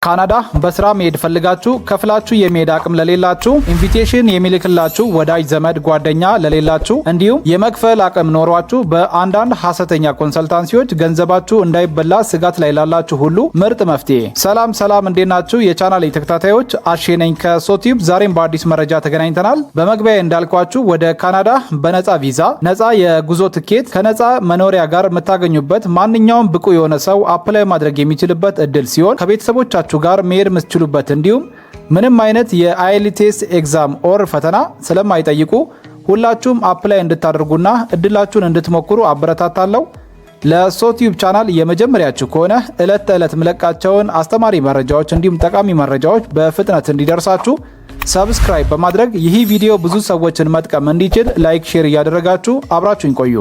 ካናዳ በስራ መሄድ ፈልጋችሁ ከፍላችሁ የመሄድ አቅም ለሌላችሁ፣ invitation የሚልክላችሁ ወዳጅ ዘመድ ጓደኛ ለሌላችሁ፣ እንዲሁም የመክፈል አቅም ኖሯችሁ በአንዳንድ ሀሰተኛ consultancy ዎች ገንዘባችሁ እንዳይበላ ስጋት ላይ ላላችሁ ሁሉ ምርጥ መፍትሄ። ሰላም ሰላም፣ እንዴት ናችሁ? የቻናል ተከታታዮች፣ አሼ ነኝ ከሶቲዩብ። ዛሬም በአዲስ መረጃ ተገናኝተናል። በመግቢያ እንዳልኳችሁ ወደ ካናዳ በነፃ ቪዛ፣ ነፃ የጉዞ ትኬት ከነፃ መኖሪያ ጋር የምታገኙበት፣ ማንኛውም ብቁ የሆነ ሰው apply ማድረግ የሚችልበት እድል ሲሆን ከቤተሰቦቻችሁ ጋር መሄድ የምትችሉበት፣ እንዲሁም ምንም አይነት የ IELTS exam or ፈተና ስለማይጠይቁ ሁላችሁም apply እንድታደርጉና እድላችሁን እንድትሞክሩ አበረታታለሁ። ለሶቲዩብ ቻናል የመጀመሪያችሁ ከሆነ ዕለት ተዕለት ምለቃቸውን አስተማሪ መረጃዎች እንዲሁም ጠቃሚ መረጃዎች በፍጥነት እንዲደርሳችሁ subscribe በማድረግ፣ ይህ ቪዲዮ ብዙ ሰዎችን መጥቀም እንዲችል like፣ share እያደረጋችሁ አብራችሁኝ ቆዩ።